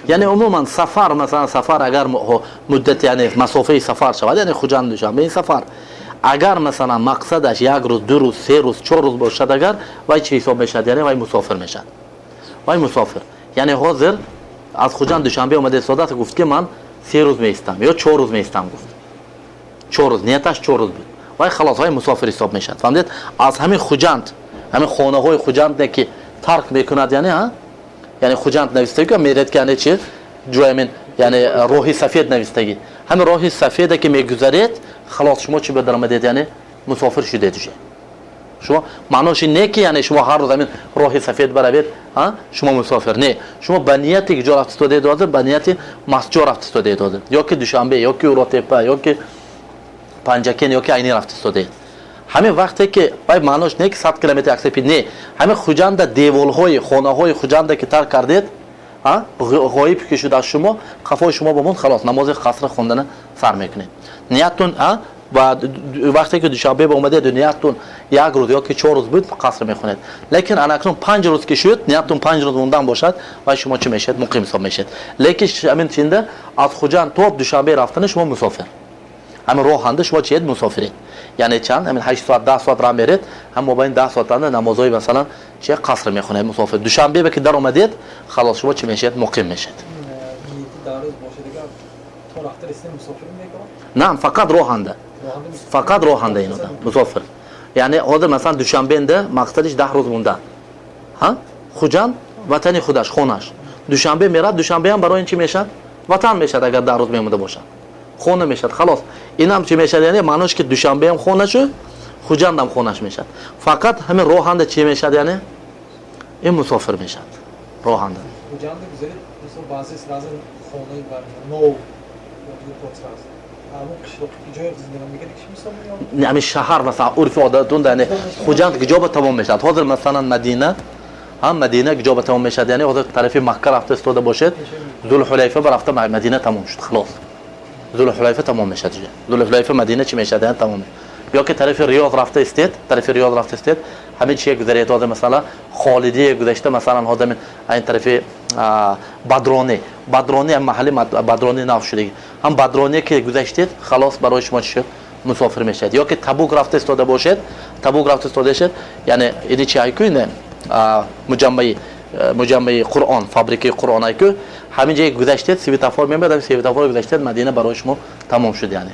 Яъне умуман сафар, масалан, сафар агар муддати, яъне масофаи сафар шавад, яъне Хуҷанд Душанбе ин сафар, агар, масалан, мақсадаш як рӯз, 2 рӯз, 3 рӯз, 4 рӯз бошад агар, вай чӣ ҳисоб мешавад? Яъне вай мусофир мешавад, вай мусофир. Яъне ҳозир аз Хуҷанд Душанбе омада истодааст, гуфт, ки ман 3 рӯз меистам ё 4 рӯз меистам, гуфт 4 рӯз, нияташ 4 рӯз буд, вай халос, вай мусофир ҳисоб мешавад. Фаҳмидед? Аз ҳамин Хуҷанд, ҳамин хонаҳои Хуҷанде ки тарк мекунад, яъне яъне Хуҷанд навистагӣ меред, ки яъне чи ҷои ҳамин, яъне роҳи сафед навистагӣ, ҳамин роҳи сафеде ки мегузаред, халос, шумо чӣ ба даромадед? Яъне мусофир шудед уже шумо. Маънош ин не, ки яъне шумо ҳар рӯз ҳамин роҳи сафед баравед, шумо мусофир. Не, шумо ба нияте ки ҷо рафта истодаед ҳозир, ба нияти Мастҷо рафта истодаед ҳозир, ё ки Душанбе, ё ки Уротепа, ё ки Панҷакен, ё ки Айнӣ рафта истодаед, ҳамин вақте ки вай маънош не, ки 100 километр яксапи не, ҳамин Хуҷанда деволҳои хонаҳои Хуҷанда ки тарк кардед, ғоиб ки шуд аз шумо, қафои шумо бомонд, халос, намози қасра хондана сар мекунед. Ниятун ва вақте ки Душанбе ба омадед, ниятун як рӯз ё ки 4 рӯз буд, қаср мехонед. Лекин анакнун 5 рӯз ки шуд, ниятун 5 рӯз мондан бошад, вай шумо чӣ мешавед? Муқим ҳисоб мешавед. Лекин ҳамин чинда аз Хуҷанд то Душанбе рафтана шумо мусофир, ҳамин роҳанда шумо чиед? Мусофиред. Яъне чанд, ҳамин 8 соат, 10 соат раҳ меред, ҳам мобайни 10 соатанда намозҳои, масалан, чи қаср мехонед мусофир. Душанбе ба ки даромадед, халос, шумо чӣ мешавед? Муқим мешавед. На, фақат роҳанда, фақат роҳанда ин одам мусофир. Яъне ҳозир, масалан, Душанбенда мақсадиш 10 рӯз мондан, Хуҷанд ватани худаш, хонаш, Душанбе мерад, Душанбеам барои ин чӣ мешавад? Ватан мешавад. Агар 10 рӯз мемонда бошад, хона мешавад, халос. Инам чӣ мешавад? Яъне маънош ки Душанбеам хонашу, Хуҷандам хонаш мешавад. Фақат ҳамин роҳанда чӣ мешавад? Яъне ин мусофир мешавад роҳанда. Хуҷанда гузаред, баъзе сразу хонаи нов, ҳамин шаҳар, масалан, урфи одатун, яъне Хуҷанд куҷо ба тамом мешавад? Ҳозир, масалан, Мадина ҳам, Мадина куҷо ба тамом мешавад? Яъне ҳозир тарафи Макка рафта истода бошед, Зулҳулайфа ба рафта, Мадина тамом шуд, халос, Зулҳулайфа тамом мешавад. Зулҳулайфа Мадина чӣ мешавад? Яъне тамом. Ё ки тарафи Риёз рафта истед, тарафи Риёз рафта истед, ҳамин чия гузаред, ҳозир, масалан, Холидия гузашта, масалан, ҳозир ин тарафи Бадрони, Бадрони ҳам маҳалли Бадрони нав шудагӣ, ҳам Бадроне ки гузаштед, халос, барои шумо чӣ шуд? Мусофир мешавед. Ё ки Табук рафта истода бошед, Табук рафта истода бошед, яъне ини чи айку, ине муҷаммаи Қуръон, фабрикаи Қуръон айку, ҳамин ҷое гузаштед, светофор мемеад, ҳамин светофор гузаштед, Мадина барои шумо тамом шуд яъне.